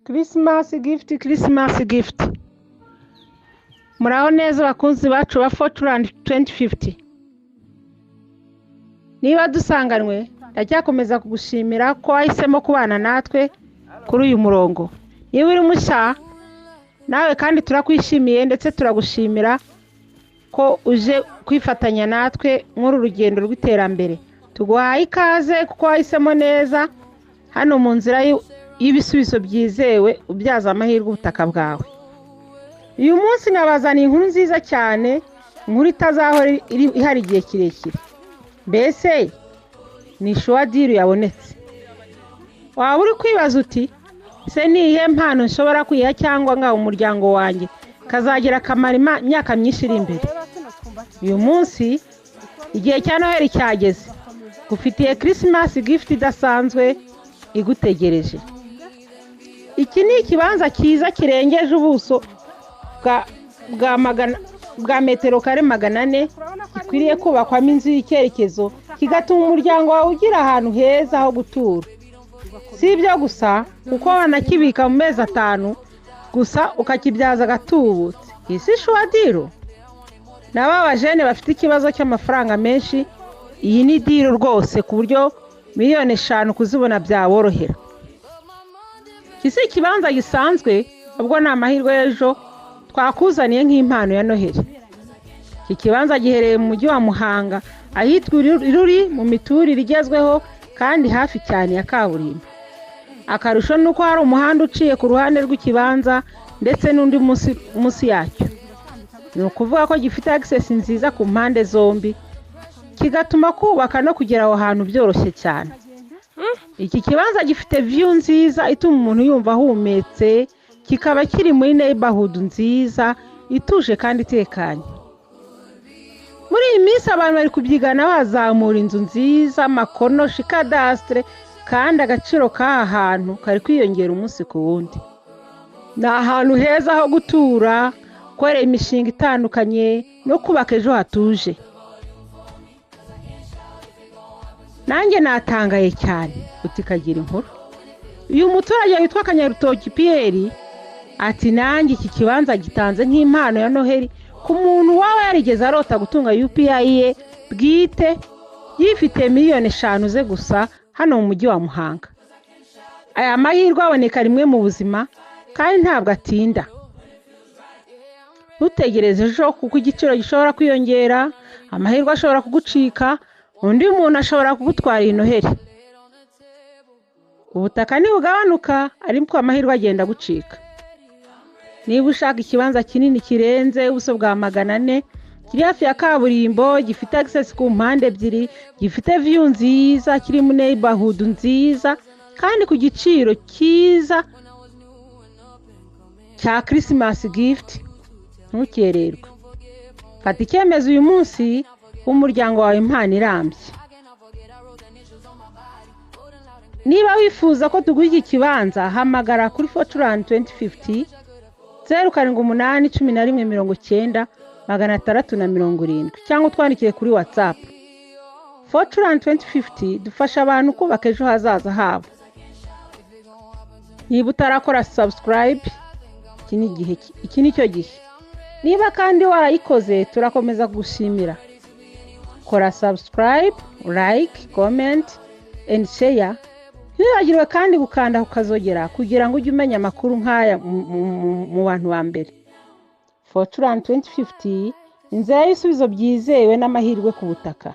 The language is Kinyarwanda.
Christmas gift, Christmas gift. Muraho neza bakunzi bacu ba Fortran 2050. Niba dusanganwe, ndacyakomeza kugushimira ko wahisemo kubana natwe kuri uyu murongo. Niba uri mushya, nawe kandi turakwishimiye ndetse turagushimira ko uje kwifatanya natwe muri uru rugendo rw'iterambere. Tuguhaye ikaze kuko wahisemo neza hano mu nzira y'ibisubizo byizewe ubyaza amahirwe ubutaka bwawe. Uyu munsi nabazaniye inkuru nziza cyane, inkuru itazahora ihari igihe kirekire. Mbese ni sure deal yabonetse. Waba uri kwibaza uti: "Ese ni iyihe mpano nshobora kwiha cyangwa ngaha umuryango wanjye kazagira akamaro imyaka myinshi iri imbere?" Uyu munsi igihe cya Noheli cyageze, gufitiye Christmas gift idasanzwe igutegereje. Iki ni ikibanza cyiza kirengeje ubuso bwa metero kare 400, gikwiriye kubakwamo inzu y'icyerekezo, kigatuma umuryango wawe ugira ahantu heza ho gutura. Si ibyo gusa, kuko wanakibika mu mezi 5 gusa ukakibyaza agatubutse. Iyi si sure deal? Na ba bajene bafite ikibazo cy'amafaranga menshi, iyi ni deal rwose, ku buryo miliyoni 5 kuzibona byaborohera. Iki si ikibanza gisanzwe, ahubwo ni amahirwe y'ejo twakuzaniye nk'impano ya Noheli. Iki kibanza giherereye mu mujyi wa Muhanga, ahitwa Ruri, mu miturire igezweho kandi hafi cyane ya kaburimbo. Akarusho ni uko hari umuhanda uciye ku ruhande rw'ikibanza ndetse n'undi munsi yacyo. Ni ukuvuga ko gifite access nziza ku mpande zombi, kigatuma kubaka no kugera aho hantu byoroshye cyane. Iki kibanza gifite view nziza ituma umuntu yumva ahumetse, kikaba kiri muri neighborhood nziza ituje kandi itekanye. Muri iyi minsi abantu bari kubyigana bazamura inzu nziza, amakonoshi, cadastre, kandi agaciro k'aha hantu kari kwiyongera umunsi ku wundi. Ni ahantu heza ho gutura, gukorera imishinga itandukanye no kubaka ejo hatuje. Nanjye natangaye cyane, uti kagira inkuru. Uyu muturage witwa Kanyarutoki Pierre ati: "Nanjye iki kibanza gitanze nk'impano ya Noheli ku muntu waba yarigeze arota gutunga UPI ye bwite, yifite miliyoni 5 ze gusa hano mu mujyi wa Muhanga." Aya mahirwe aboneka rimwe mu buzima kandi ntabwo atinda. Ntutegereze ejo, kuko igiciro gishobora kwiyongera, amahirwe ashobora kugucika, undi muntu ashobora kugutwara iyi Noheli. Ubutaka ntibugabanuka, ariko amahirwe agenda agucika. Niba ushaka ikibanza kinini kirenze ubuso bwa 400, kiri hafi ya kaburimbo, gifite access ku mpande ebyiri, gifite view nziza, kiri mu neighborhood nziza kandi ku giciro cyiza cya Christmas gift, ntukererwe. Fata icyemezo uyu munsi w'umuryango wawe impano irambye. Niba wifuza ko tuguha iki kibanza, hamagara kuri Fortran 2050, 078 11 90 670, cyangwa utwandikire kuri WhatsApp. Fortran 2050 dufasha abantu kubaka ejo hazaza habo. Niba utarakora subscribe, iki ni igihe, iki ni cyo gihe. Niba kandi warayikoze, turakomeza kugushimira. Kora subscribe, like, comment and share. Ntiwibagirwe kandi gukanda ku kazogera kugira ngo ujye umenya amakuru nk'aya mu bantu ba mbere. Fortran 2050, inzira y'ibisubizo byizewe n'amahirwe ku butaka.